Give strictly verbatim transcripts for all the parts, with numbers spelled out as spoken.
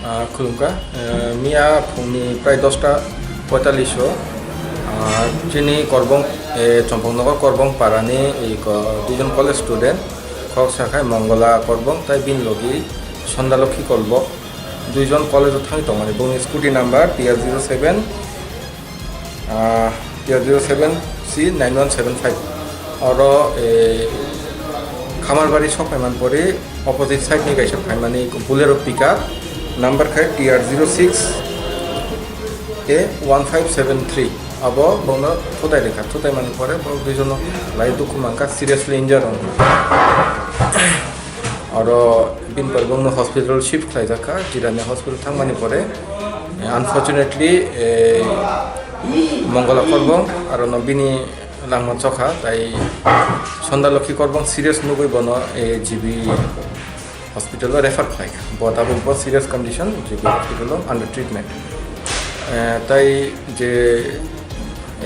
Ah, khulumkha. Eh, miya phungni prai dosta poitalish o, ah, chini Korbong, eh, Chompoknogor Korbong parani iko duijon college student, khoroksa khai Mongola Korbong tai bini logi Sondalokhi Korbong, duijon college o thangwi tongmani. Bongni scooty number T R zero seven, ah, T R zero seven C nine one seven five. Oro, eh, Khamarbari sok phaimani pore opposite side ni kaisa phaimani Bolero pickup, number khai T R zero six A one five seven three. Abo bongno thutai rikha, thutai mani pore borok duijono lai dukhu mankha, seriously injured wngkha. Oro bini pore bongno hospital shift khlaijakha, Jirania hospital thangmani pore, eh, unfortunately, eh, Mongola Korbong aro no bini langma chokha, tai Sondalokhi Korbong serious nugwi bono, eh, G B hospital o refer khlaikha. Bo tabuk bo serious condition, G B hospital o under treatment. Eh, tai je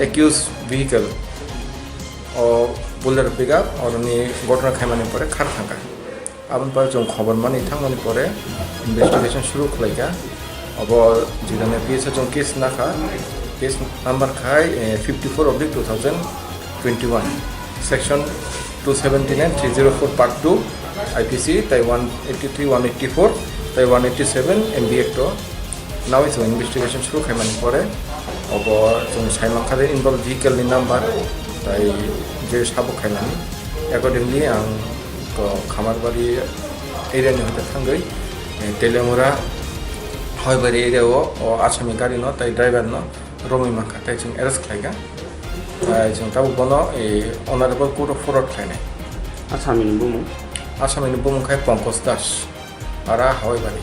accused vehicle o Bolero pickup, oroni gotna khaimani pore khar thangkha. Aboni pore chwng khobor mani thangmani pore investigation shuru khlaikha. Obo Jirania P S o chwng case nakha, case number khai, eh, fifty four oblique two thousand twenty one, section two seventy nine three zero four part two I P C, tai one eighty three, one eighty four, tai one eighty seven M B Act o nawi chwng investigation shuru khaimani pore, obo chwng saimankha je involved vehicle ni number, tai je sabo khainani. Accordingly, ang ko Khamarbari area ni hoite thangwi, eh, Telemura, Hoibari area o, o asami gari no tai driver no romwi mankha, tai chwng arrest khlaikha. Tai chwng tabuk bono, eh, honorable court o forward khlainai. Asami ni bumung? Asami ni bumung khai Pankaj Das, para Hoibari.